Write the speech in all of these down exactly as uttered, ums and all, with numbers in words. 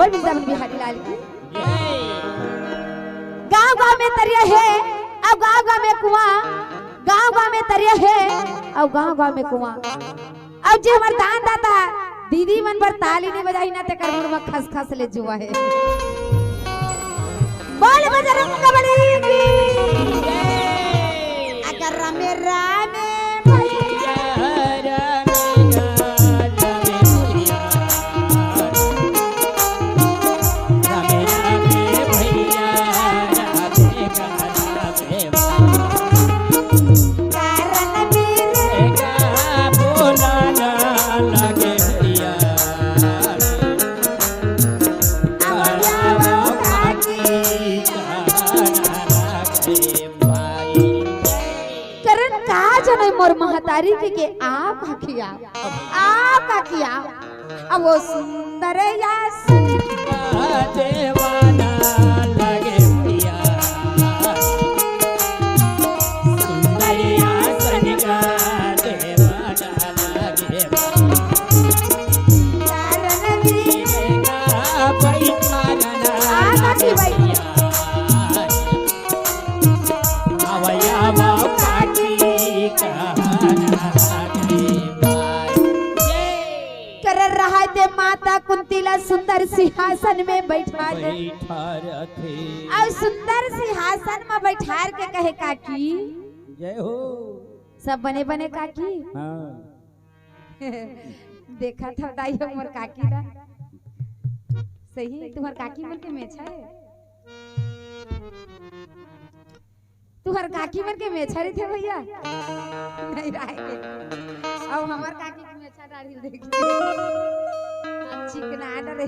वृंदावन बिहारी लाल की। गांव गांव में तरिया हे, अउ गांव गांव में कुआं। गांव गांव में तरिया हे, अउ गांव गांव में कुआं। अउ जे हमर दान दाता दीदी मन बर ताली नइ बजाही ना, तेकर मुड़ म खसखस ले जुआ हे। बोल बजरंग बली की। अगर रामे रामे भैया। करन का जने मोर महतारी के, के आओ काकी आओ, आओ काकी आओ। अब वो सुंदर या सुंदर। देवाना लगे पिया। सुंदरिया सनिका देवाना लगे। कारण भी का बैठाना आ काकी भाई। आवया बाबा की कहना लगे भाई। करर रहाय ते माता कुंती ला सुंदर सिंहासन में बैठा दे। बैठा रथे। अउ सुंदर सिंहासन में बैठार के कहे, "काकी।" जय हो। सब बने बने काकी? हाँ। देखत हव दाई हो मोर काकी ला। सही, तुम्हर काकी मन के मेछा हे। तुहर काकी मन के मेछा रहिथे भैया? नहीं रहे के। अब हमर काकी के मेछा डाढ़ी देख। चिकना डरे।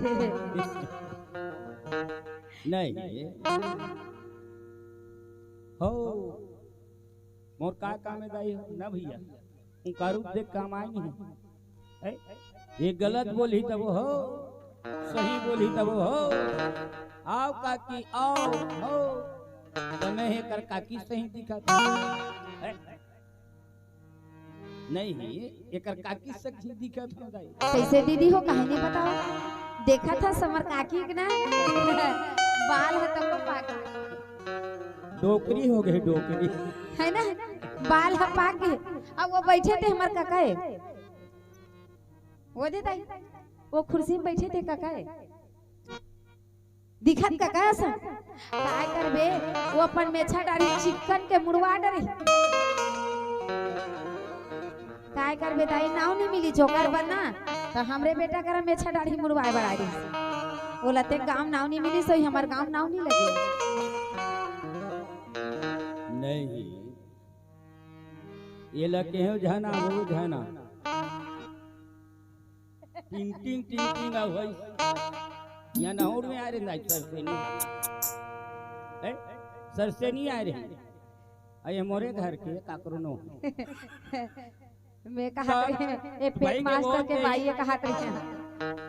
नहीं। हो। मोर का काम हे दाई हो? ना भैया। उनका रूप देख काम आए नहीं। ए, ये गलत बोलही तब हो, सही बोलही तब हो। आओ काकी, आओ, हो। तो मैं एकर काकी सही दिखत हूँ। ए, नहीं, एकर काकी सही दिखत हूँ दाई। कैसे दीदी हो, काहे नहीं बताओ? देखत हस हमर काकी के ना, बाल ह तको पाक। डोकरी हो गई, डोकरी। है ना? बाल ह पाक गए। अब वो बैठे थे हमर कका हे। वो दे दाई, वो कुर्सी में बैठे थे कका हे। दिखत कका असन? काय करबे, वो अपन मेछा डाढ़ी चिक्कन के मुड़वा डरे। काय करबे दाई, नाव नहीं मिली जोकर बनना, तो हमरे बेटा करा मेछा डाढ़ी मुड़वाए बर आ रही। ओला ते गांव नाव नहीं मिली, सोई हमर गांव नाव नहीं लगे। नहीं। ये ला केहेव झना, वो झना। टिंग, टिंग, टिंग, टिंग, आ भाई। यहाँ नहौर में आ रहे ना, सरसेनी। ए? सरसेनी आ रहे। आ, ये मोरे घर के काकरो नो। मैं कहा तो रहे, ए, पेट भाई के मास्टर वो के ते-, भाई ये कहा रहे।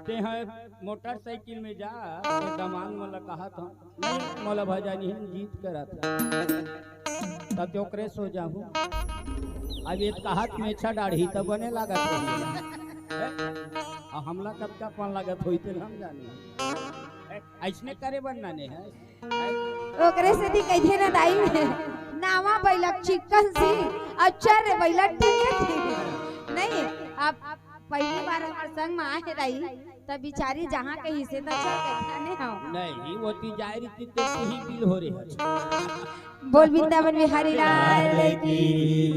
ते हैं मोटरसाइकिल में जा, ते दमान मोला कहा था। नहीं, मोला भजानी हम जीत करत। तब तो ओकरे सो जाहूँ। अब ये कहात मेछा डाढ़ी तब बने लागत होही। हैं? आ हमला कतका पन लागत होही ते हम जानी। हैं? ऐसने करे बनना ने है। ओकरे सेती कहिथे ना दाई, नावा बैला चिकन सी, अउ चर बैला टिंगन सी। नहीं, अब पहली बार हमर संग में आए हे दाई, तब बिचारी जहाँ कहिसे त चल कहिथे ने हव। नहीं, वो ती जाए रही तो तू ही बिल हो रही है। बोल वृंदावन बिहारी लाल की।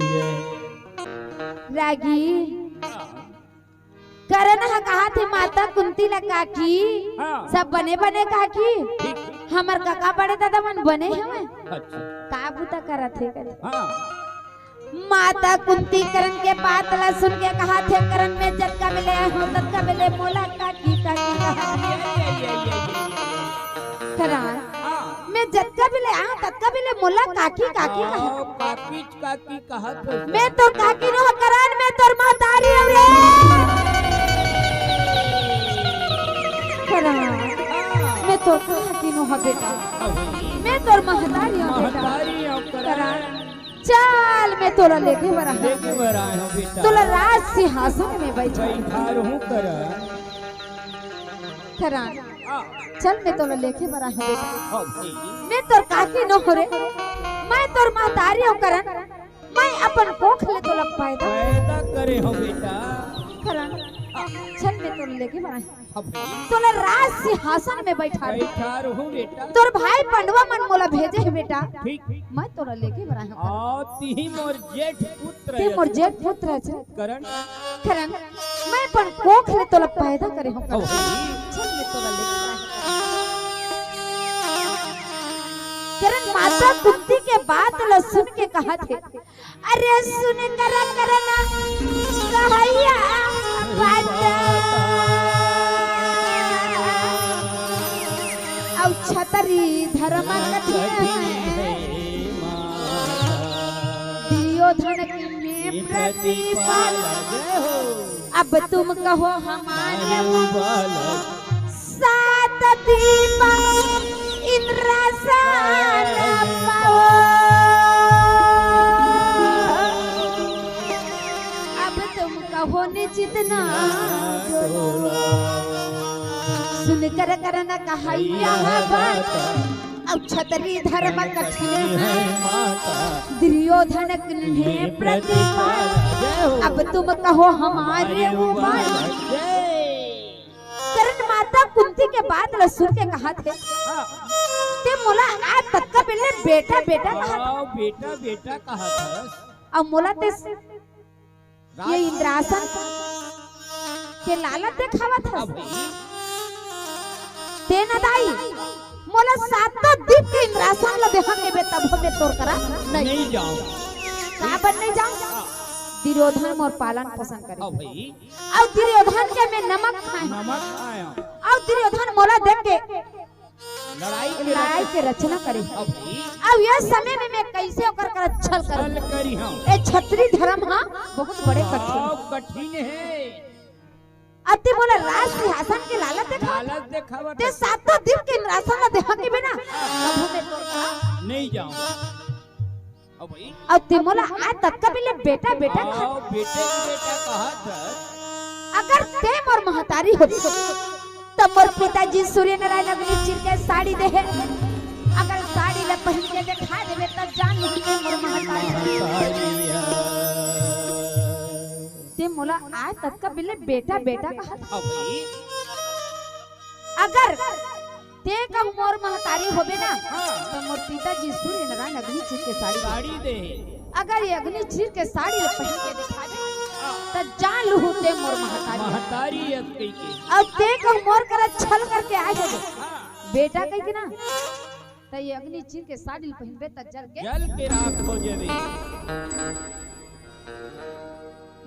रागी। करण ह कहाथे माता कुंती ला, "काकी, हाँ। सब बने बने काकी?" ठीक। "हमर कका बड़े दादा मन बने हवय।" अच्छा। "का बूता करत हे?" कथे। हाँ। माता कुंती करण के बात ला सुन के कहाथे, "करण में जतका बेले आए हो, ततका बेले मोला काकी, काकी कहा।" करण, हाँ। मैं जतका बेले आए, ततका बेले मोला काकी, काकी कहा। हाँ, काकी, काकी। कहत हस। मैं तोर काकी नो हँव करण, मैं तोर महतारी हँव रे। करण, हाँ। मैं तोर काकी नो हँव बेटा। हाँ। मैं तोर महतारी हँव बेटा। महतारी हँव करण। करण, चल मैं तोला लेगे बर आए हँव। लेगे बर आए हँव बेटा। तोला राज सिंहासन में बैठा। बैठारहूँ करण। करण, चल, मैं तोला लेके बर आए हँव बेटा। हाँ भाई। मैं तोर काकी नो हँव रे, मैं तोर महतारी हँव करन। मैं अपन कोख ले तोला पैदा पैदा करे हँव बेटा। करन। चल, मैं तोला लेके बर आए हँव। हाँ भाई। तोला राज सिंहासन में बैठा रहे। बैठा रहूँ बेटा। तोर भाई पंडवा मन मोला भेजे हे बेटा। ठीक। मैं तोला लेके बर आए हँव। हाँ, तिही मोर जेठ पुत्र ते मोर जेठ पुत्र हे। करन। करन, मैं अपन कोख ले तोला पैदा करे हँव। अहो। चल, मैं तोला लेके आए हँव। करन माता कुंती के बात ल सुन के कहत हे, अरे सुन कर करना कहैया बात। अउ छतरी धर्म कठिन हे। दुर्योधन किन्हे प्रतिपाल। अब तुम कहो हमारे सात दीप इंद्रासन पाओ। अब तुम कहो निश्चित ना डोला। सुन कर करना कहैया बात। अउ छतरी धर्म कठिन हे। दुर्योधन किन्हे प्रतिपाल। अब तुम कहो हमारे उबाल। करन माता कुंती के बात ल सुन के कहत हे, हाँ। ते मोला आज तक का बेले बेटा बेटा कहत। हाँ, बेटा बेटा कहत हस। अउ मोला ते राज- ये इंद्रासन के लालच देखावत हस। अबे। ते न दाई, मोला सातों दीप के इंद्रासन ल देहा के बे, तब मैं तोर करा नहीं। नहीं जाऊं। काबर नहीं जाऊं? दुर्योधन मोर पालन पोषण करे। हाँ भाई। अउ दुर्योधन के मैं नमक खाए। नमक खाए। अउ दुर्योधन मोला देख के लड़ाई के लड़ाई रचना। के रचना करे। अउ भाई। अउ ये समय में मैं कैसे ओकर कर छल करूं? छल करी हम। ए छतरी धर्म हा बहुत बड़े कठिन। हाँ, कठिन हे। अति मोला राज सिंहासन के लालच देखावत। लालच देखावत। ते सातों दीप के इंद्रासन ल देहा के बे ना, तभो मैं तोर करा नहीं जाऊं। अउ भाई। अउ ते मोला आज तक का बेले बेटा बेटा कहत। हाँ, बेटे की बेटा कहत हस। अगर ते मोर महतारी होते, त मोर पिताजी सूर्य नारायण अग्नि चीर के साड़ी देहे। अगर साड़ी ल पहिन के देखा देबे, त जान लूं ते मोर महतारी। ते मोला आज तक का बेले बेटा बेटा कहत। हाँ भाई। अगर ते कहूं मोर महतारी होबे ना, हाँ। त मोर पिताजी सूर्य नारायण अग्नि चीर के साड़ी दे। साड़ी दे। अगर ये अग्नि चीर के साड़ी ल पहिन के देखा दे, हाँ। त जान लूं ते मोर महतारी। महतारी अस कहि के। अउ ते कहूं मोर करा छल करके आए होबे। हाँ। बेटा कहि के ना, त ये अग्नि चीर के साड़ी ल पहिनबे त जल के जल के राख हो जाबे।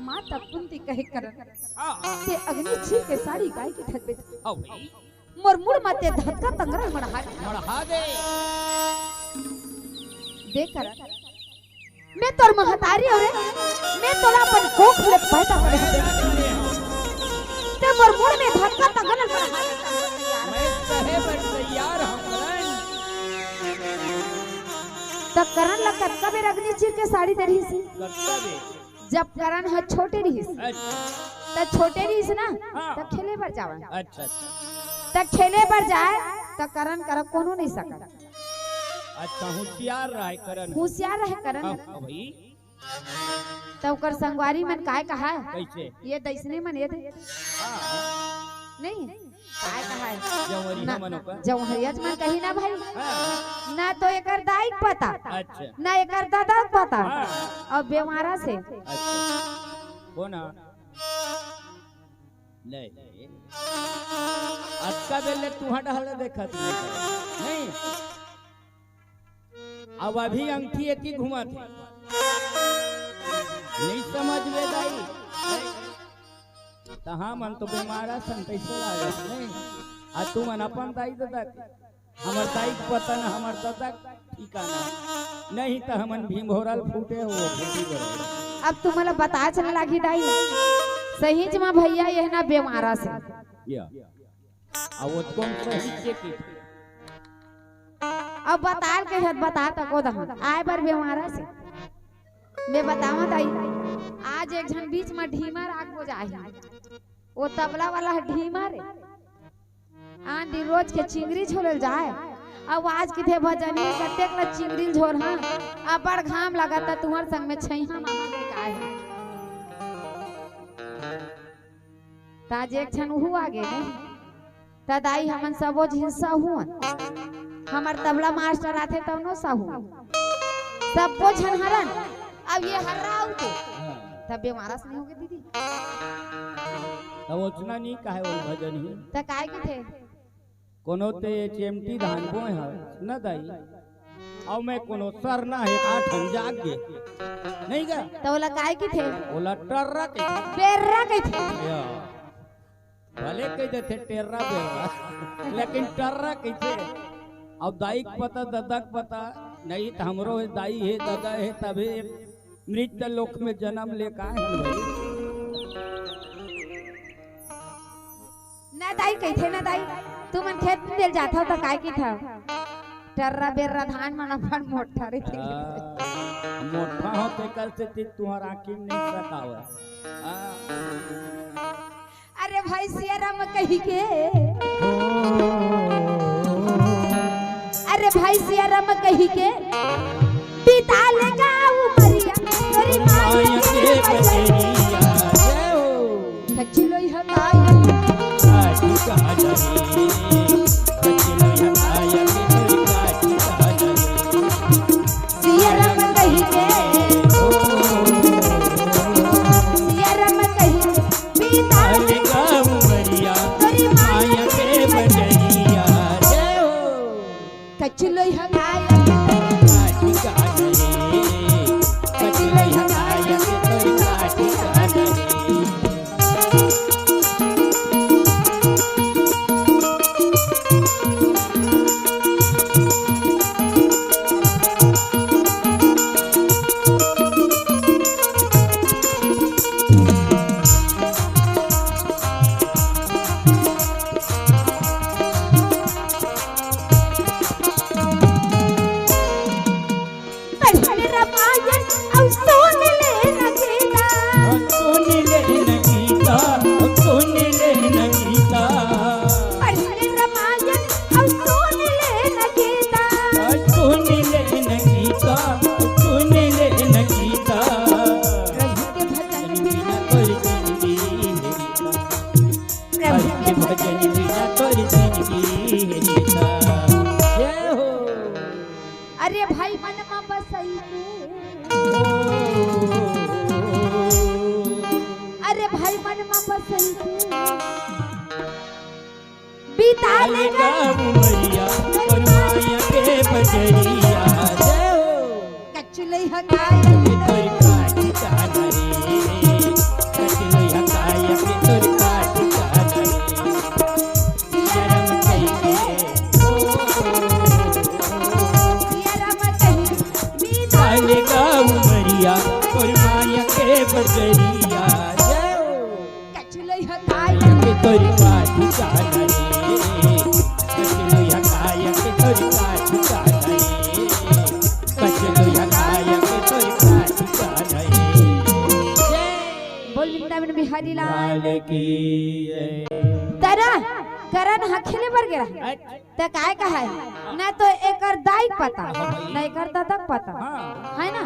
माता कुंती कहे करन। हाँ। ते अग्नि चीर के साड़ी काहे के धरबे। हाँ भाई। मोर मुड़ म ते धतका तंगरा मड़हा दे। मड़हा दे। दे करन। मैं तोर महतारी हंव रे। मैं तोला अपन कोख ले पैदा करे हंव। ते मोर मुड़ में धतका तंगरा मड़हा दे। मैं सहे बर तैयार हंव करन। त करन ला कतका बेर अग्नि चीर के साड़ी दे रहिस? कतका बेर? जब करन ह छोटे रहिस, अच्छा। त छोटे रहिस ना, हाँ। त खेले बर जावय। अच्छा, अच्छा। त खेले बर जाय, त करन करा कोनो नहीं सकय। अच्छा, होशियार रहय करन। होशियार रहय करन। हाँ, हाँ भाई। त ओकर संगवारी मन काय कहा? कैसे? ये दइसने मन ये दे। हाँ। नहीं। काय कहाय? जौहरिया ना, मन ओकर? जौहरिया मन कही ना भाई। हाँ। ना तो एकर दाई के पता, अच्छा। ना एकर दादा के पता। हाँ। अउ बेमारा से। अच्छा। कोन? ले। अतका बेर ले तुंहर डहर देखत नहीं। नहीं। अब अभी अंगठी एती घुमत हे। नहीं समझ में दाई। त हमन तो बेमारा सन तइसे लागत नहीं। आ तुमन अपन दाई ददा के, हमर दाई के पता न, हमर ददा के ठिकाना। नहीं त हमन भीम भोरल फूटे हो, फूटी बड़े। अब तुमला बता चला लागी दाई। सहीच मा भैया ये ना बेमारा से। या। अब वो कौन सही के की? अब बताल के हत बता तको दहन। आय बर बेमारा से। मैं बतावत आई, आज एक झन बीच म ढीमर आग हो जाही। वो तबला वाला ह ढीमर हे। आन दिन रोज के चिंगरी झोरे ल जाय, अउ आज कथे भजनी कतेक ल चिंगरी ल झोर, हाँ, अब्बड़ घाम लगत हे, तुंहर संग में छइहां मामा के काय हे। त आज एक झन उहू आगे नहीं, त दाई हमन सबो झिन सहून, हमर तबला मास्टर आथे तब नो सहून, सबो झन हरन, अब ये हर्रा आऊ के, हाँ। तब बेमारस नहीं होगे दीदी। तब ओतना नहीं काहे वो भजन ही। त काय कथे? कोनो ते चेमटी धान बोए हस न दाई, अउ मैं कोनो सरना हे आठ हम जाग गे। नहीं गा? त ओला काय कथे? ओला टर्रा कथे। बेर्रा कथे। या। भले कह देथे टेर्रा बेर्रा, लेकिन टर्रा कथे। अब दाई के पता, ददा के पता, नहीं त हमरो हे, दाई हे, ददा हे, तभे मृत लोक में जन्म ले का हे भाई? ना दाई कहिथे ना दाई, तुमन खेत में देल जाथव त काय कहिथव? टर्रा बेर्रा धान मन अपन मोट्ठा रहिथे। आ, मोट्ठा हो तेकर सेती तुंहर आँखी में नहीं सकावय। आ। अरे भाई सिया राम कही के, अरे भाई सिया राम कही के, बिता लेगा उमरिया तोरी माया के बजरिया। जय हो। कच्ची लोई हकाया। काटी कहा जाए, कच्ची लोई हकाया के तोरी काटी कहा जाए। सिया राम कही के, ओ, सिया राम कही के, बिता लेगा उमरिया तोरी माया के बजरिया। जय हो। कच्ची लोई हकाया। काटी कहा जाए, कच्ची लोई हकाया के तोरी काटी कहा जाए। पढ़ ले रामायण अउ सुन ले न गीता। सुन ले न गीता, सुन ले न गीता। पढ़ ले रामायण अउ सुन ले न गीता। सुन ले न गीता, सुन ले न गीता। प्रभु के भजन बिना तोर जिंदगी हे रीता। प्रभु के भजन बिना तोर जिंदगी हे रीता। जय हो। अरे भाई मन म बसई के, अरे भाई मन म बसई के, बिता लेगा उमरिया तोर माया के बजरिया। जय हो। कच्ची लोई हकाया के तोर काटी कहा जाए, कच्ची लोई हकाया के तोर काटी कहा जाए। सिया राम कही के, ओ, सिया राम कही के, बिता लेगा उमरिया तोर माया के बजरिया। जय हो। कच्ची लोई हकाया के तोरी काटी कहा जाए, कच्ची लोई हकाया के तोरी काटी कहा जाए, कच्ची लोई हकाया के तोरी काटी कहा जाए। बोल वृंदावन बिहारी लाल। लाल की जय। तरा करन ह खेले बर गे रहा। अच्छा। त काय कहय, न तो एकर दाई के पता, न एकर ददा के पता, हाँ। हे ना?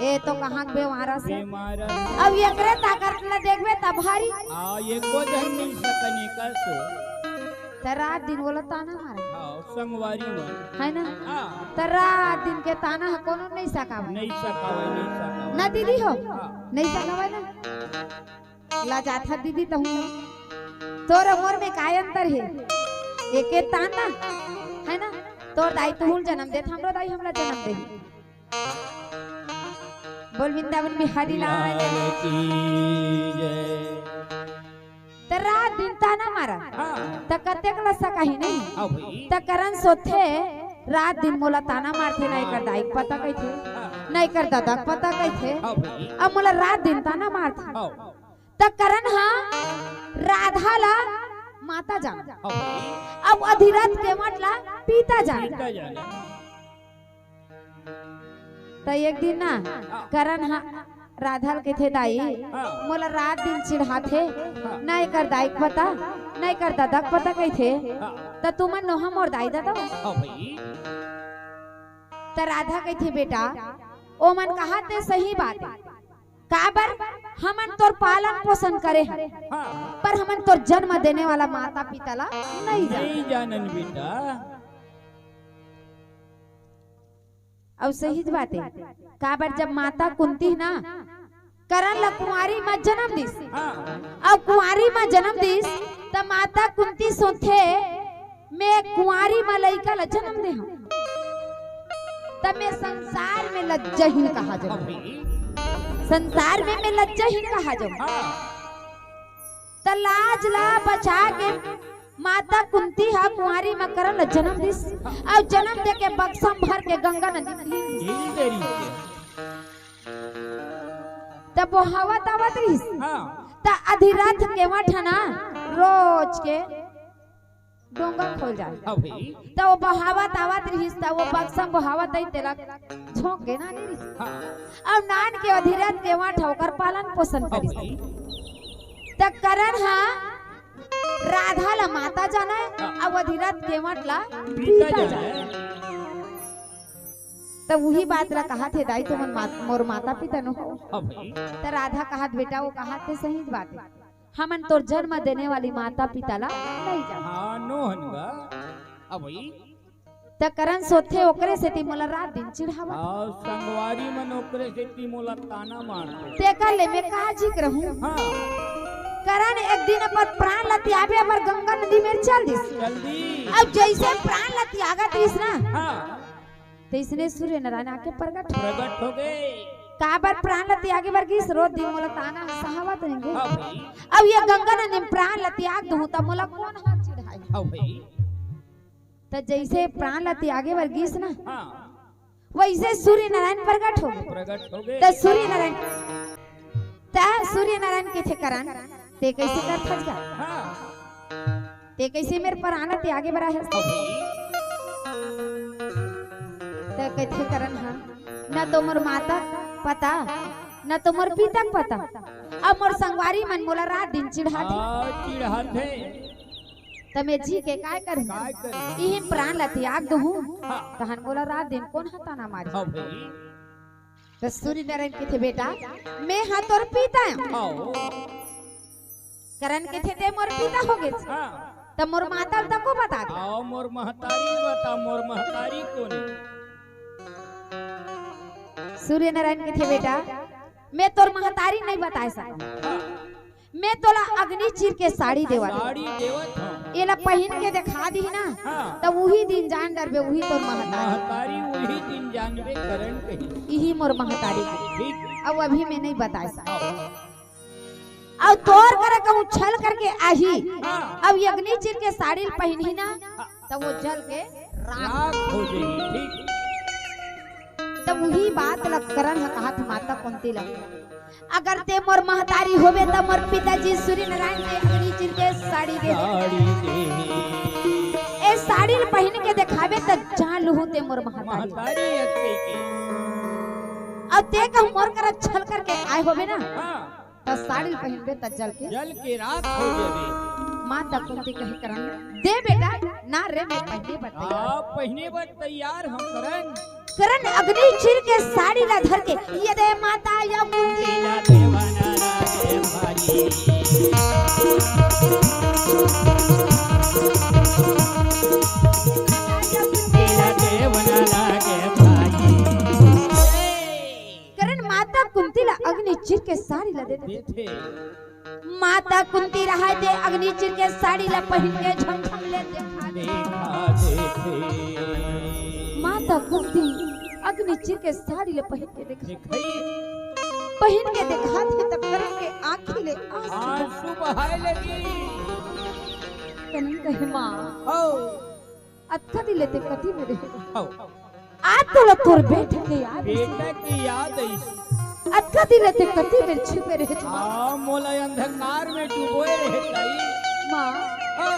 ए तो कहाँ के बेमारस हे। बेमारस। अब एकरे ताकत ल देखबे त भारी। आ, एको झन मिल सकन एकर सो। त रात दिन ओला ताना मारे। हाँ, संगवारी मन। हे ना? हाँ। त रात दिन के ताना ह कोनो नहीं सकावय। नहीं सकावय, नहीं सकावय। ना दीदी हो? हाँ। नहीं सकावय ना? लजाथा दीदी तहूँ। तोर अउ मोर में काय अंतर हे? एके तान ना, हे ना? तोर दाई तहूँ ल जनम देत, हमरो दाई हमला जनम दे। बोल वृंदावन बिहारी लाल। लाल की जय। त रात दिन ताना मारा। हाँ। त कतेक ल सकाही नहीं? हाँ भाई। त करन सोथे, रात दिन मोला ताना मारथे, ना एकर दाई के पता कहिथे, हाँ। ना एकर ददा के पता कहिथे। हाँ भाई। अब मोला रात दिन ताना मारथे। हाँ। त करन ह राधा ला माता जान, हाँ भाई। अब अधिरथ केवट ला पिता जान। पिता जान। त एक दिन ना हाँ। करन ह राधा ल कहिथे, दाई, हाँ। मोला रात दिन चिढ़ाथे, हाँ। ना एकर दाई के पता, ना एकर ददा के पता कहिथे। हाँ। त तुमन नोहा मोर दाई ददा हो। हाँ भाई। त राधा कहिथे, "बेटा, ओमन कहा ते सही बात हे, काबर हमन तोर पालन पोषण करे हन, हाँ। पर हमन तोर जन्म देने वाला माता पिता ला नहीं जानन।" नहीं जानन बेटा। अउ सही बात हे, काबर जब माता कुंती ना करण ला कुंवारी म जन्म दिस, हाँ। अउ कुंवारी म जन्म दिस, त माता कुंती सोचे, "मैं कुंवारी म लइका ला जन्म दे हूँ, त मैं संसार में लज्जाहीन कहा जाऊँ, हाँ भाई। संसार में मैं लज्जाहीन कहा जाऊँ।" हाँ। त लाज ला बचा के माता कुंती ह कुंवारी म करण ल जन्म दिस, अउ जन्म दे के बक्सा म भर के गंगा नदी म ढील दिस। ढील दे रही है। त बोहावत आवत रहिस। हाँ। त अधिरथ केवट ह ना रोज के डोंगा खोल जाए। हाँ भाई। त वो बोहावत आवत रहिस, त वो बक्सा म बोहावत आई तेला झोंक के ना नहीं रहिस। हाँ। अउ नान के अधिरथ केवट ह ओकर पालन पोषण हाँ करिस। भाई। त करण ह राधा ला माता जानय, हाँ। अउ अधिरथ केवट ला पिता पिता जानय। जानय। त उही बात ला कहत हे, "दाई, तुमन मा-, मोर माता पिता नो हो।" हाँ भाई। त राधा कहत, "बेटा, वो कहत हे सही बात हे, हमन तोर जन्म देने वाली माता पिता ला नहीं जानन।" हाँ, नो हन गा। हाँ भाई। त करण सोचे, "ओकरे सेती मोला रात दिन चिढ़ावत।" हाँ, संगवारी मन ओकरे सेती मोला ताना मारथे। तेकर ले मैं का जिक्र हूँ। हाँ। करण एक दिन अपन प्राण ला त्यागे बर गंगा नदी में चल दिस। चल दिस। अब जैसे प्राण ला त्यागत रहिस ना, हाँ। तइसने सूर्य नारायण आके प्रगट हो प्रगट हो गए। काबर प्राण ला त्यागे बर गिस, रोज दिन मोला ताना सहावत रहेंगे। हाँ भाई। अब ये गंगा नदी में प्राण ला त्याग दूँ, त मोला कोन ह चिढ़ाही? हाँ भाई। त जैसे प्राण ला त्यागे बर गिस ना, हाँ। वैसे सूर्य नारायण प्रगट हो गए। प्रगट हो गए। त सूर्य नारायण, त सूर्य नारायण कहिथे, "करण, ते कैसे करथस गा? हाँ। ते कैसे मोर प्राण ला त्यागे बर आहे?" हाँ भाई। त कहिथे करण ह, "न तो मोर माता पता, न तो मोर पिता पता, अब मोर संगवारी मन मोला रात दिन चिढ़ाथे।" हाँ, चिढ़ाथे। त मैं जी के काय करूँ? काय करूँ? इही प्राण ला त्याग दूँ। हाँ। तहन मोला रात दिन कोन ह ताना मारही? हाँ भाई। त सूर्य नारायण कहिथे, "बेटा, मैं ह तोर पिता हूँ।" हाँ। करण कहिथे, "ते मोर पिता हो गेस। हाँ। त मोर माता ल तको बता दे।" हाँ, मोर महतारी बता, मोर महतारी कोन हे? सूर्य नारायण कहिथे, "बेटा, मैं तोर महतारी नहीं बताए सकूँ।" हाँ। मैं तोला अग्नि चीर के साड़ी देवत हूँ। साड़ी देवत हूँ। एला पहिन के देखा दिही ना, हाँ। त उही दिन जान डरबे, उही तोर महतारी। महतारी उही दिन जानबे करण कही। इही मोर महतारी के। ठीक। अब अभी मैं नहीं बताए सकूँ। अब तोर करा कहूँ छल करके आही। हाँ। अब ये अग्नि चीर के साड़ी ल पहिनही ना, हाँ। त वो जल के राख राख हो जाही, ठीक। तब उही बात ल करण ह कहत माता कुंती ल, "अगर ते मोर महतारी होबे त मोर पिताजी सूर्य नारायण के अग्नि चीर के साड़ी दे दे। साड़ी दे। ए साड़ी ल पहिन के देखाबे त जान लूहूँ ते मोर महतारी।" महतारी अतके के। अब ते कहूँ मोर करा छल करके आए होबे ना। हाँ। त साड़ी ल पहिनबे त जल के जल के राख हो जाबे। माता कुंती कही करण, "दे बेटा, ना रे, मैं पहिने बर तैयार।" हाँ, पहिने बर तैयार हम करण। करण अग्नि चीर के साड़ी ला धर के, "ये दे माता या कुंती।" लीला देवना लागे भारी। लीला देवना लागे भारी। करण माता कुंती ला अग्नि चीर के साड़ी ला दे देथे। देथे। माता कुंती रहय ते अग्नि चीर के साड़ी ला पहिन के झमझम ले देखा दे। देखा देथे। माता कुंती अग्नि चीर के साड़ी ला पहिन के देखा। देखई। पहिन के देखा थे त करण के आँखी ले आँसू। आँसू बहाय लगी। करण कहे, "माँ, हो। अतका दिन ले ते कति में रहे?" हो। आज तोला तोर बेटा के याद आइस। बेटा के याद आइस। अतका दिन ले ते कति में छुपे रहे? हाँ, मोला अंधकार में डुबोए रहे ताई। माँ, हो।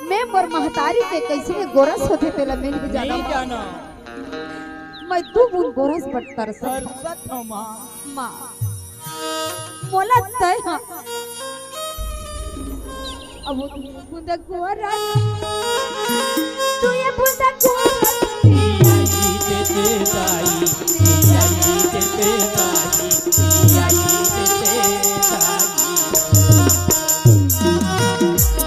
मैं मोर महतारी के कैसे गोरस होथे तेला मैं नहीं जानव। नहीं जानव। मैं दू बूंद गोरस बर तरसत हंव। तरसत हंव माँ। माँ, मोला तय ह अब बूंद गोरस, तू ये बूंद गोरस। पियाई दे दे दाई, पियाई दे दे दाई, पियाई दे दे दाई।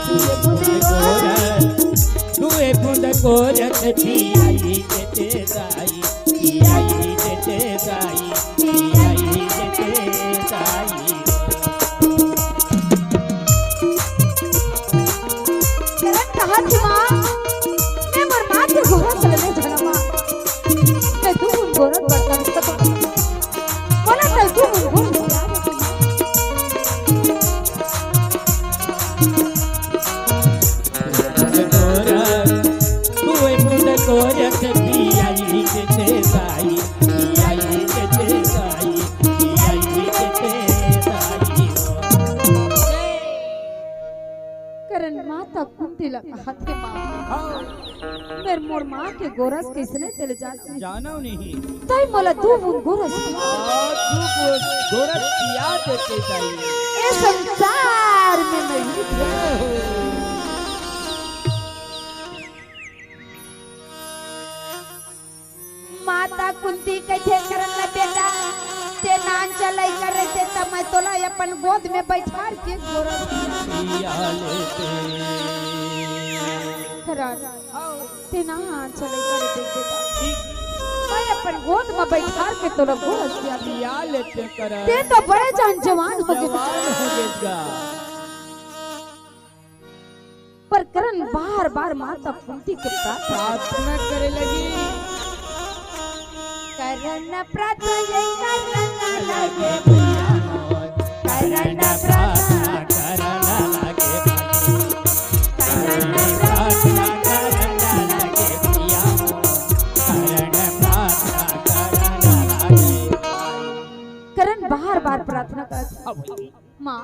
तू ये बूंद गोरस, तू ये बूंद गोरस, पियाई दे दे दाई, पियाई दे दे दाई, पियाई दे दे दाई। करन कहा थी माँ, मैं मोर माँ के गोरस ले झलमा। मैं तू उन गोरस बर्तन से तो बोला तो तू उन गोरस करन माता कुंती ला कहत हे माँ। हाँ। मेर मोर माँ के गोरस कइसने तेल जाना। जानो नहीं। तई मोला दू बूंद गोरस। हाँ, दू बूंद गोरस पिया देते दाई। ए संसार में नहीं। जय हो। माता कुंती कहिथे करन ला, बेटा, ते नान चलई कर रहिते त मैं तोला अपन गोद में बैठार के गोरस पिया लेते। करन, ते नान चलई कर रहिते बेटा, मैं अपन गोद में बैठार के तोला गोरस पिया पिया लेते करन। ते तो बड़े जान जवान हो गे। जवान हो गे गा। पर करन बार-बार माता कुंती के प्रार्थना प्रार्थना करे लगी। करन प्रार्थना, करन लगे भैया मोर। करन प्रार्थना, करन लगे भैया। करन प्रार्थना, करन लगे भैया मोर। करन प्रार्थना, करन लगे। करन बार-बार प्रार्थना करत। अब माँ,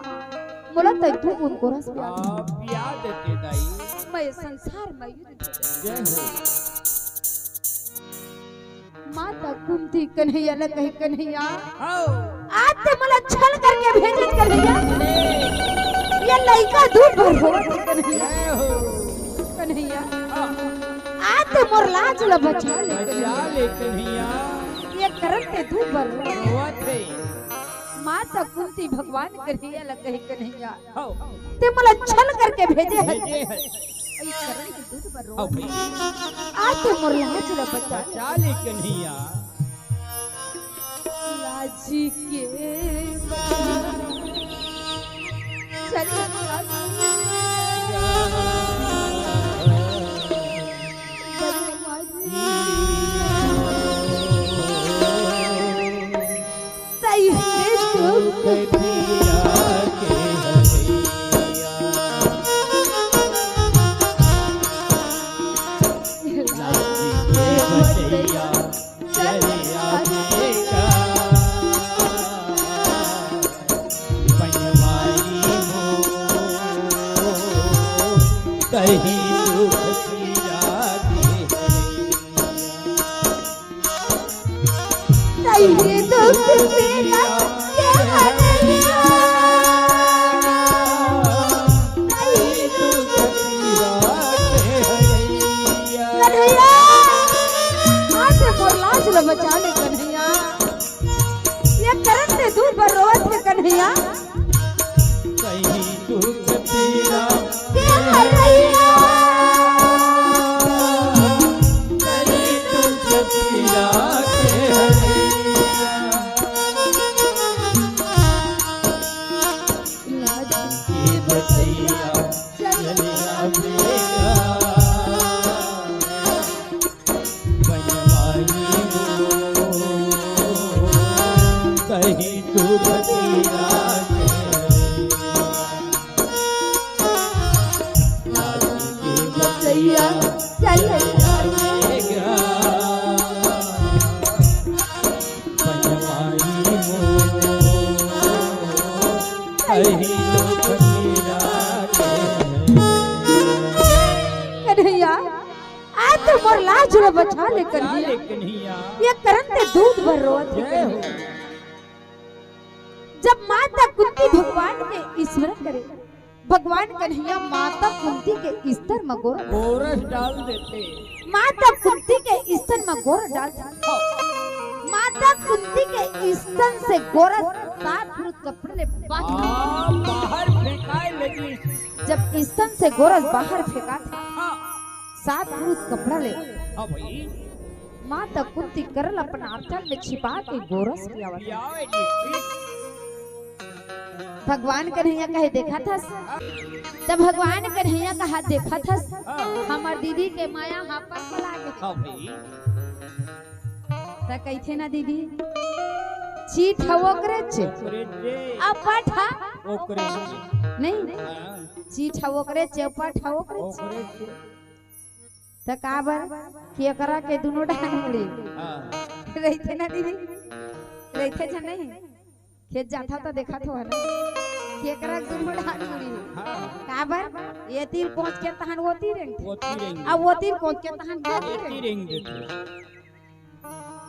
मोला तई दू बूंद गोरस पिया दे। हाँ, पिया देते दाई। मैं संसार में युद्ध जय हो। माता कुंती कन्हैया ला कहे, कन्हैया, आओ। आज ते मोला छल करके भेजे कन्हैया। ये लइका दूध भर रोवत हे कन्हैया। जय हो। कन्हैया, हाँ। आज ते मोर लाज ला बचा ले बचा कन्हैया। ले कन्हैया। ये करन ते दूध भर रोवत हे। माता कुंती भगवान कन्हैया ला कहे, कन्हैया, हौ। ते मोला छल करके भेजे हस। भेजे हस। अई करन के दूध बर रो। हौ भई। आज ते मोर लाज ला बचा ले। बचा ले कन्हैया। लाज के चल। सही है। दुख पीरा के हरैया, लाज के बचैया, चले आवेगा बनवारी मोर, कहीं दुख पीरा के हरैया। सही दुख पीरा के हरैया। सही दुख पीरा के हरैया। कन्हैया, आज मोर लाज ल बचा ले कन्हैया। ये करन ते दूध बर रोवत हे कन्हैया। सही दुख पीरा के हरैया। सही दुख पीरा के हरैया। लाज के बचैया चले आवेगा। बनवारी मोर, कहीं दुख पीरा के। लाज के बचैया चले आवेगा। बनवारी मोर, कहीं दुख पीरा के। कन्हैया, आज तो मोर लाज ल बचा ले कन्हैया। बचा ले कन्हैया। ये करन ते दूध बर रोवत हे जय हो। कन्हैया। जब माता कुंती भगवान के स्मरण करे, भगवान कन्हैया माता कुंती के स्तर म गोरस, गोरस डाल देथे। माता कुंती के स्तर म गोरस डाल देथे। हाँ। माता कुंती के स्तन से गोरस सात फुट कपड़ा ले बाहर, हाँ, बाहर फेंकाए लगी। जब स्तन से गोरस बाहर फेंकाथे, हाँ। सात फुट कपड़ा ले, हाँ भाई। माता कुंती करल अपन आंचल में छिपा के गोरस पियावत। पियावे जी। भगवान कन्हैया कहे, "देखत हस?" त भगवान कन्हैया कहा, "देखत हस? हाँ। हमर दीदी के माया हा पलपला गे।" हाँ भाई। त कहिथे ना दीदी, "चीट ह ओकरे चे, ओकरे चे। अपट ह ओकरे चे।" नहीं? हाँ। चीट ह ओकरे चे, अपट ह ओकरे चे। ओकरे चे। त काबर? केकरा के दुनो डाहन मुड़ी। हाँ। रहिथे ना दीदी? रहिथे झन नहीं? खेत जाथा त देखत हो ना? केकरा के दुनो डाहन मुड़ी। हाँ। काबर? ये तीर पहुंच के तहन वो तीर रेंग। वो तीर रेंग। अब वो तीर पहुंच के तहन वो तीर ये तीर रेंग। रेंग देथे।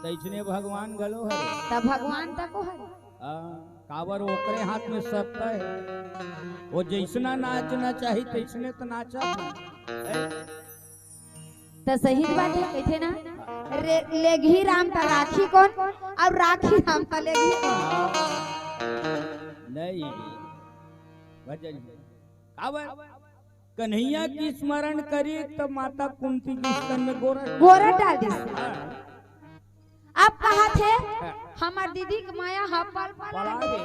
तइसने भगवान घलो हरे। त भगवान तको हरे। हाँ, काबर ओकरे हाथ में सत्ता हे। वो जइसना नाचना चाही, तइसने त नाचत हे। त सही बात हे, कहिथे ना, रे-, लेगही राम त राखी कोन, अउ राखी राम त लेगही कोन? नहीं, भजन हे। काबर? कन्हैया के स्मरण करिस त माता कुंती के स्तन में गोरस, गोरस डाल दिस। हाँ। अब कहत हे, हाँ। हमर दीदी के माया ह पलपला गे।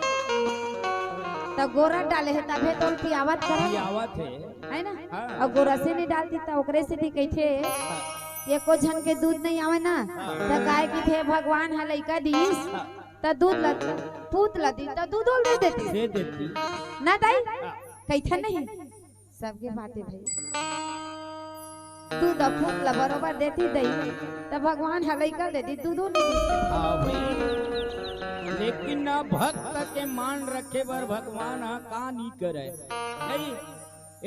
त गोरस डाले हे, तभे तो पियावत करे। पियावत हे। है ना? हाँ। अउ गोरसे नहीं डालती त ओकरे सेती कहिथे, हाँ। एको झन के दूध नहीं आवे ना, हाँ। त गाय कहिथे, "भगवान ह लइका दिस, हाँ। त दूध ल, पूत ल दी, त दूध ल दे देती।" दे देती। ना दाई? हाँ। कहिथे नहीं? सबके बात हे भाई। दूध अउ पूत ल बरोबर देती दई, त भगवान ह लइका देती, दूधो नहीं देती। हाँ भाई, लेकिन ना भक्त के मान रखे बर भगवान ह का नहीं करे। नहीं,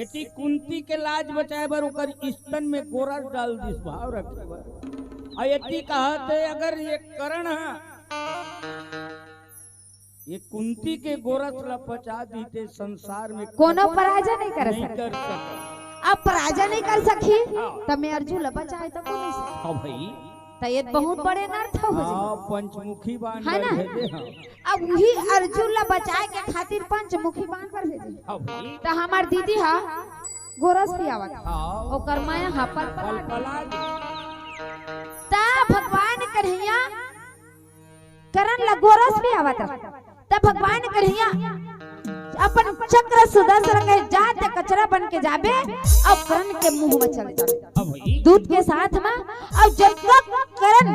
एती कुंती के लाज बचाए बर ओकर स्तन में गोरस डाल दिस भाव रखे बर। अउ एती कहत हे अगर ये करण ह ये कुंती के गोरस ल पचा दीते, संसार में कोनो पराजय नहीं कर सकही। अब पराजय नहीं कर सकही, हाँ। त मैं अर्जुन ल बचाए त कोन नहीं सकही। हाँ भाई। त ये बहुत बड़े अनर्थ हो जाही। हाँ, पंचमुखी बाण है ना? भेजे, हाँ। अब वही अर्जुन ल बचाए के खातिर पंचमुखी बाण बर भेजे। हाँ भाई। त हमर दीदी ह गोरस पियावत। हाँ। ओकर माया ह पलपला गे। त भगवान कन्हैया करण ल गोरस पियावत रहे। त भगवान कन्हैया अपन चक्र सुदर्शन कहे, "जा ते कचरा बन के जाबे अउ करण के मुंह में चले जाबे।" दूध के साथ में, अउ जब तक करण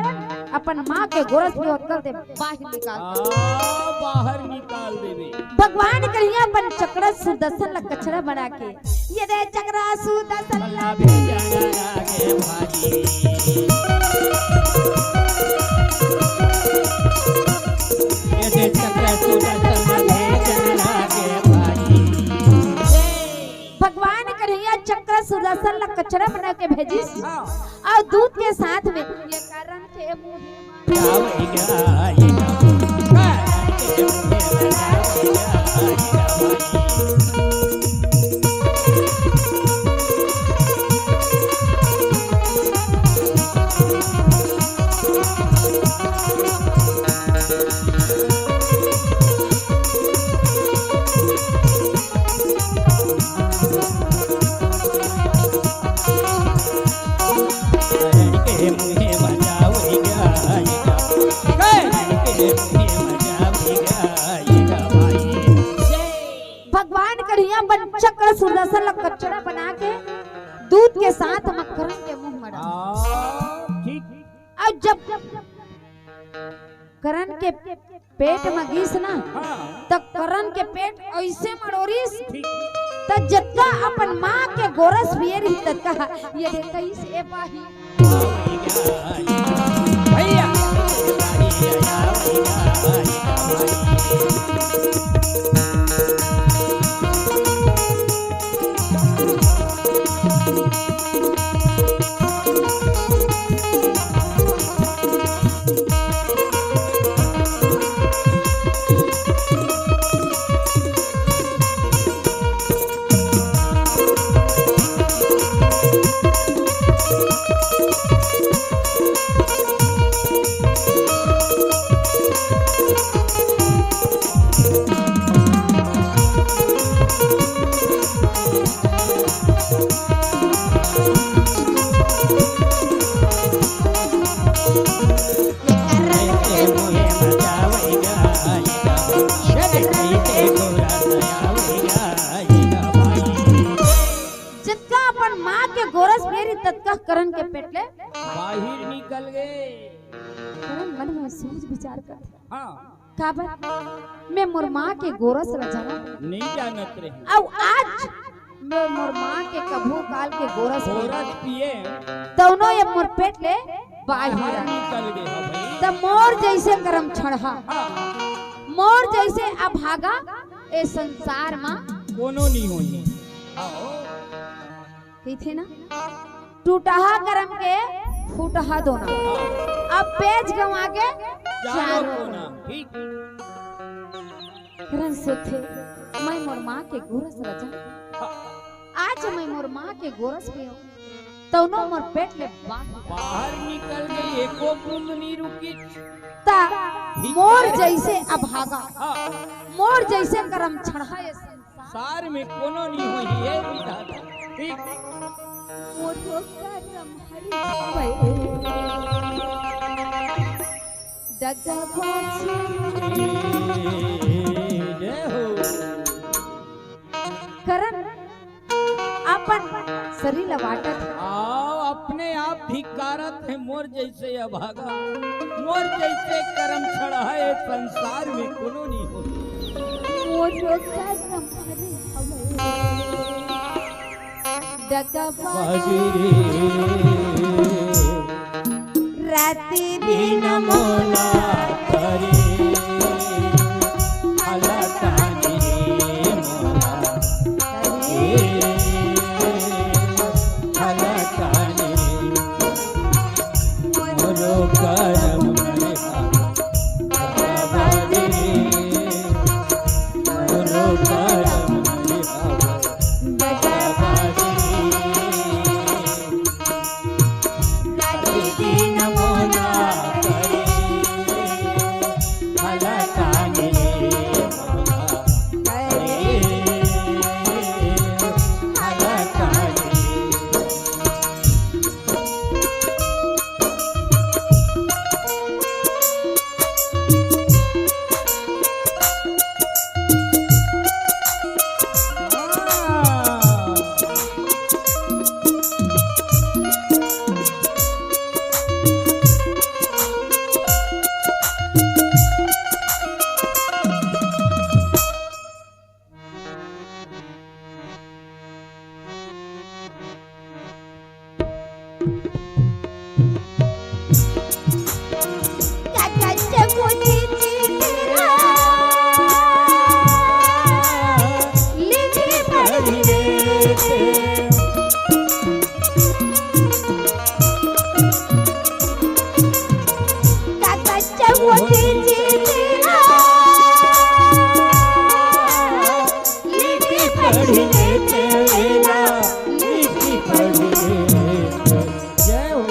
अपन माँ के गोरस पियावत कर दे, बाहिर निकाल दे। आ, बाहर निकाल देबे। भगवान कन्हैया अपन चक्र सुदर्शन ल कचरा बना के ये दे चक्र सुदर्शन ला भेजना लागे भारी। ये दे चक्र सुदर्शन ला भेजना लागे भारी। भगवान कन्हैया चक्र सुदर्शन ला कचरा बना के भेजिस। हाँ। अउ दूध के साथ में ये करण के मुंह भगवान कन्हैया बन चक्र सुदर्शन ला कचरा बना के दूध के साथ मक्खन के मुंह में डाल। हाँ, ठीक। अउ जब करण के पेट में गिस ना, हाँ। त करण के पेट अइसे मड़ोरिस, ठीक। त जतका अपन माँ के गोरस पिए रही, ततका ये रे कइसे पाही। भैया। ततका करन के पेट ले बाहिर निकल गे। करन मन में सोच विचार कर। हाँ। काबर? मैं मोर माँ के गोरस ल जानत नहीं जानत रहे। अउ आज मैं मोर माँ के कभू काल के गोरस गोरस पिए। तौनो ये मोर पेट ले बाहिर बाहिर आ। निकल गे ह भाई। त मोर जैसे करम छड़हा, हाँ। मोर जैसे अभागा ए संसार मा कोनो नहीं होही। हाँ। कहिथे ना, टूटहा करम के फूटहा दोना। अब पेज गंवा के चारों चारों कोना। कोना। ठीक। करन सोथे, मैं मोर माँ के गोरस ल जान। हाँ। आज मैं मोर माँ के गोरस पियो, तौनो मोर पेट ले बाहर। बाहर निकल गे, एको बूंद नहीं रुकी। ता ठीक मोर है। जैसे अभागा, हाँ। मोर जैसे करम छड़हा ये संसार में कोनो नहीं होही, ये विधाता। ठीक। मोरो करम हरि भाई। दगा बाजी। जय हो। करन अपन शरीर ल बांटत हे। आओ, अपने आप धिक्कारत हे, मोर जैसे अभागा, मोर जैसे करम छड़हा ए संसार में कोनो नहीं हो। मोरो करम हरि हवे। दगा बाजी रे। राति दिन मोला करे, हलकानी मोला करे, हलकानी मोरो करम हरे बाबा रे, मोरो करम हरे बाबा। जय हो।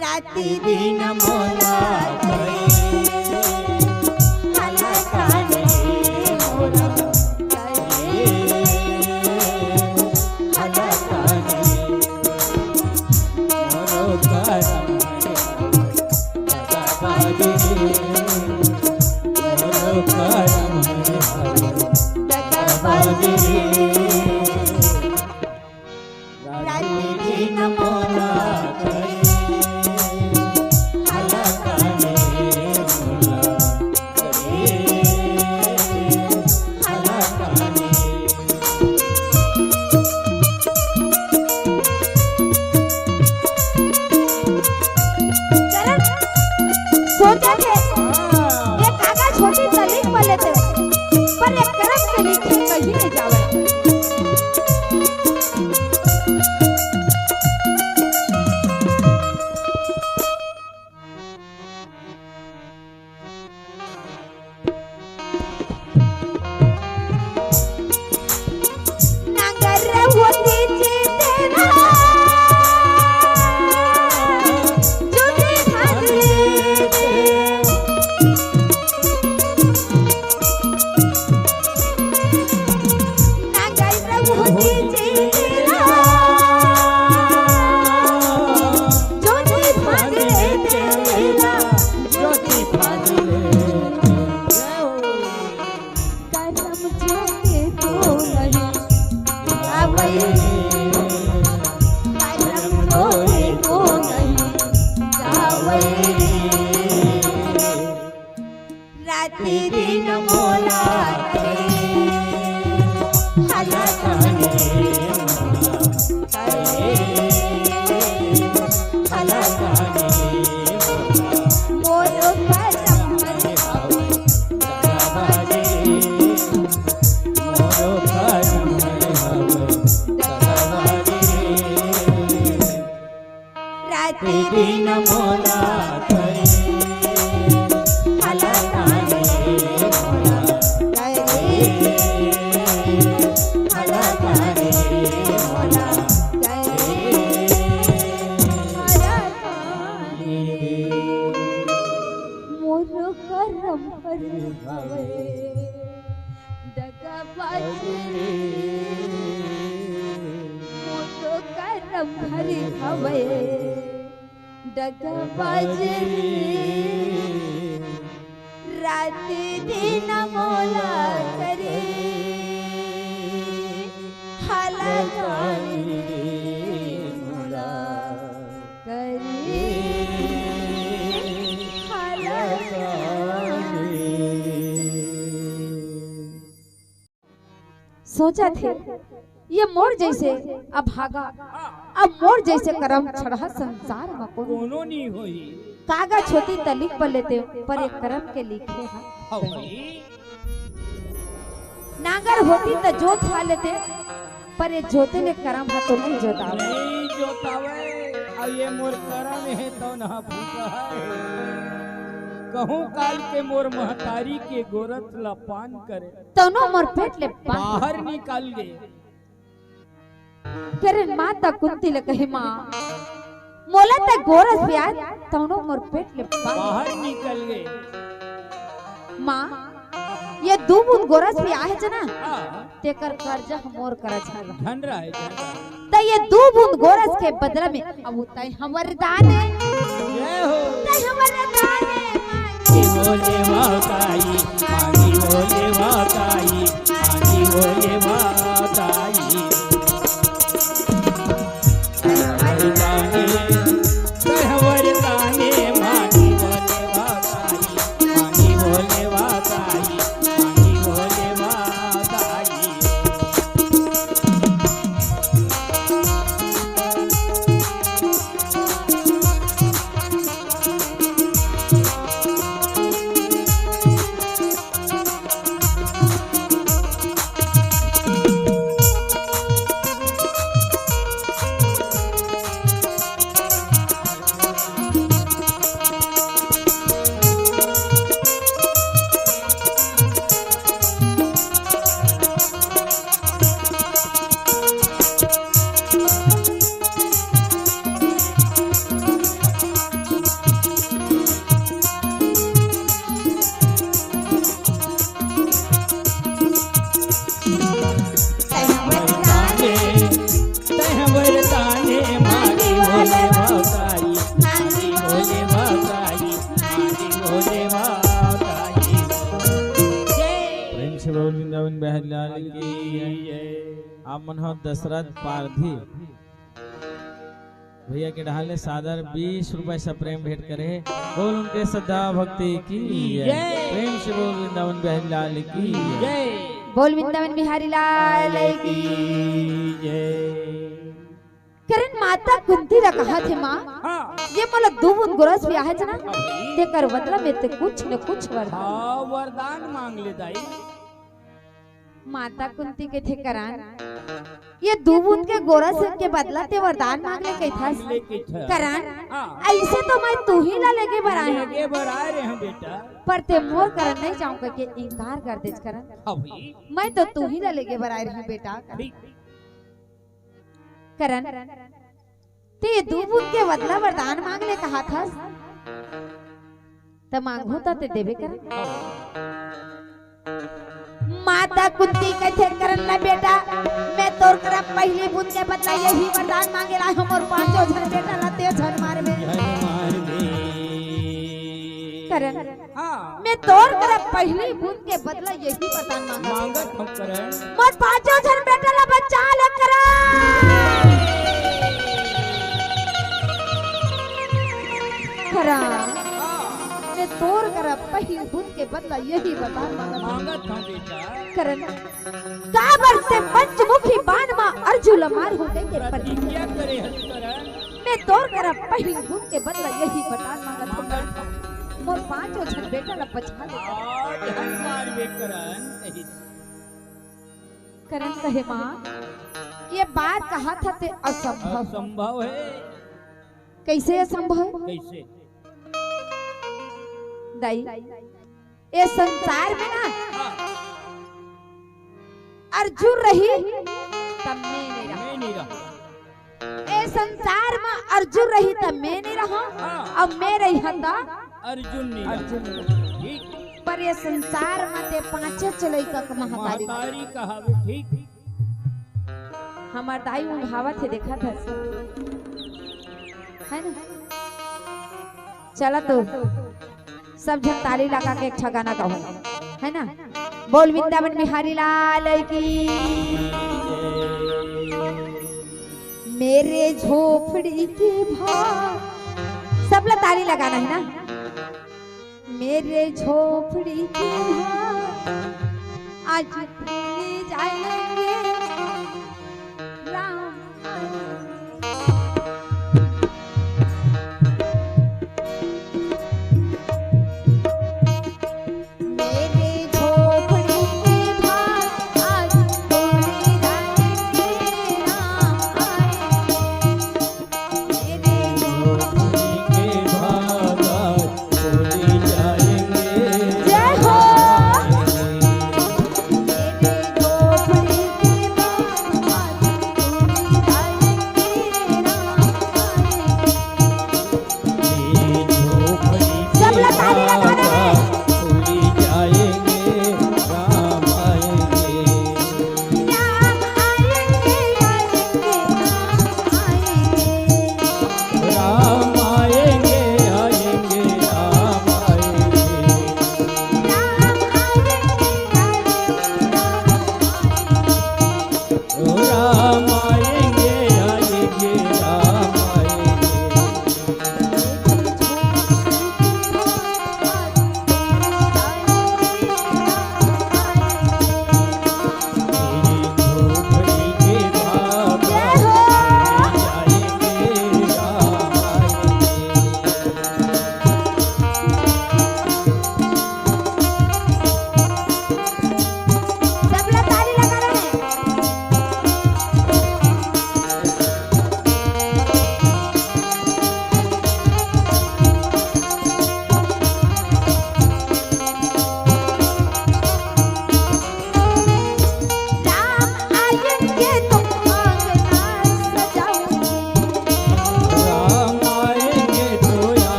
राति दिन मोला करे, हलकानी मोला करे, हलकानी मोरो करम हरे बाबा रे, मोरो करम हरे बाबा रे। राति दिन मोला करे, हलकानी मोला करे, हलकानी। चलन, सोचत हे, ये कागज होती त लिख पा लेते, पर ये करम के लिखे कहीं नहीं जावे। राति दिन मोला करे, हला करे, करे, हला करे, मोर करम हरे हवे, दगा बाजे, मोर करम हरे हवे, दगा बाजे। राति दिन मोला करे, हला करे मोला करे, हला करे मोला करे, हला करे। मोर करम हरे हवे, दगा बाजे। मोर करम हरे हवे, दगा बाजे। राति दिन मोला करे, हला करे मोला करे, हला करे। सोचत हे, ये मोर जइसे अभागा, अब मोर जइसे करम छड़हा संसार म कोनो कोनो नहीं होई। कागज होती त लिख बर लेते, पर ये करम के लिखे ह। हवई। नांगर होती त जोत खा लेते, पर ये जोते ले करम ह तो नहीं जोतावे। नहीं जोतावे। अउ ये मोर करम हे तो ना फूटा है। कहूँ काल के मोर महतारी के गोरस ल पान करे। तौनो मोर पेट ले बाहर बाहर निकल गे। करे माता कुंती ले कहे, माँ, मोला त गोरस पियाय, तौनो मोर पेट ले बाहर बाहर निकल गे। माँ, ये दू बूंद गोरस पियाय हे जना, हाँ। तेकर कर्जा ह मोर करा झन रहा। झन रहा है, झन रहा है। त ये दू बूंद गोरस के बदला में अब तैं हमर दाने, जय हो। तैं हमर दाने मांगी बोले वा काई, मांगी बोले वा काई, मांगी बोले वा काई। तैं हमर दाने, तैं हमर दाने मांगी बोले वा काई, मांगी बोले वा काई, मांगी बोले वा काई। प्रेम से बोल वृंदावन बिहारी लाल की। आप मन हो दशरथ पारधी भैया के डहार ले सादर बीस रुपए से प्रेम भेंट करे हे। बोल उनके श्रद्धा भक्ति की जय। जय। प्रेम से बोल वृंदावन बिहारी लाल की जय। जय। बोल वृंदावन बिहारी लाल की। जय। करेन माता कुंती ला कहा थे, माँ, हाँ। ये मोला दू बूंद गोरस पियाय हे जना, अभी। तेकर बदला में तैं कुछ न कुछ वरदान। हाँ, वरदान मांग ले दाई। माता कुंती कथे, करेन, ये दू बूंद के गोरस के बदला तैं वरदान मांग ले कहिथस। मांग ले कहिथस। करेन, हाँ। अइसे तो मैं तुही ला लेगे बर आय हंव। लेगे बर आय रहेंव बेटा। पर तैं मोर करा नहीं जांव कहिके इनकार कर देस करेन। हाँ भाई। मैं तो तुही ला लेगे बर आय रहेंव बेटा। ठीक। करेन, तैं दू बूंद के बदला वरदान मांग ले कहाथस, त मांगहूं त तैं देबे करेन। माता कुंती कथे, करेन ना बेटा, मैं तोर करा पहली बूंद के बदला यही वरदान मांगे ला हंव, मोर पांचों झन बेटा ला तैं झन मारबे। झन मारबे। करेन। हाँ। मैं तोर करा पहली बूंद के बदला यही वरदान मांगत हंव। मांगत हंव करेन। मोर पांचों झन बेटा ला बचा ले करेन। करेन। हाँ। मैं तोर करा पहिल गुन के बदला यही बता मांगत हंव। मांगत हंव बेटा। करण, काबर ते पंचमुखी बाण मा अर्जुन ला मारहूं कहिके प्रतिज्ञा करे हस करण। मैं तोर करा पहिल गुन के बदला यही बता मांगत हंव। मांगत हंव। मोर पांचों झन बेटा ला बचा ले। आज हंव मारबे करण कही। करण कहे मां, ये बात कहत हस ते असंभव। असंभव हे। कइसे असंभव? कइसे? दाई, ये संसार में ना हाँ। अर्जुन रही, तब मैं नइ रहंव। मैं नइ रहंव। ये संसार में अर्जुन रही, तब मैं नइ रहंव। हाँ। अब मैं रही हंव त अर्जुन नइ रहय। अर्जुन नइ रहय। ठीक। पर ये संसार में ते पांचे चलई का महतारी। महतारी कहावे, ठीक। हमर दाई ऊंघावत हे, देखत हस, है ना? चला तो सब झन ताली लगा के एक ठा गाना गाहू, है ना? बोल वृंदावन बिहारी लाल की। मेरे झोपड़ी के भार, सब ला ताली लगाना है ना। मेरे झोपड़ी के भार आज खुल जाएंगे, राम आएंगे। मेरे झोपड़ी के भार आज खुल जाएंगे, राम आएंगे। मेरे झोपड़ी के भार आज खुल जाएंगे। जय हो। मेरे झोपड़ी के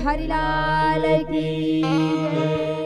हरि लाल की जय।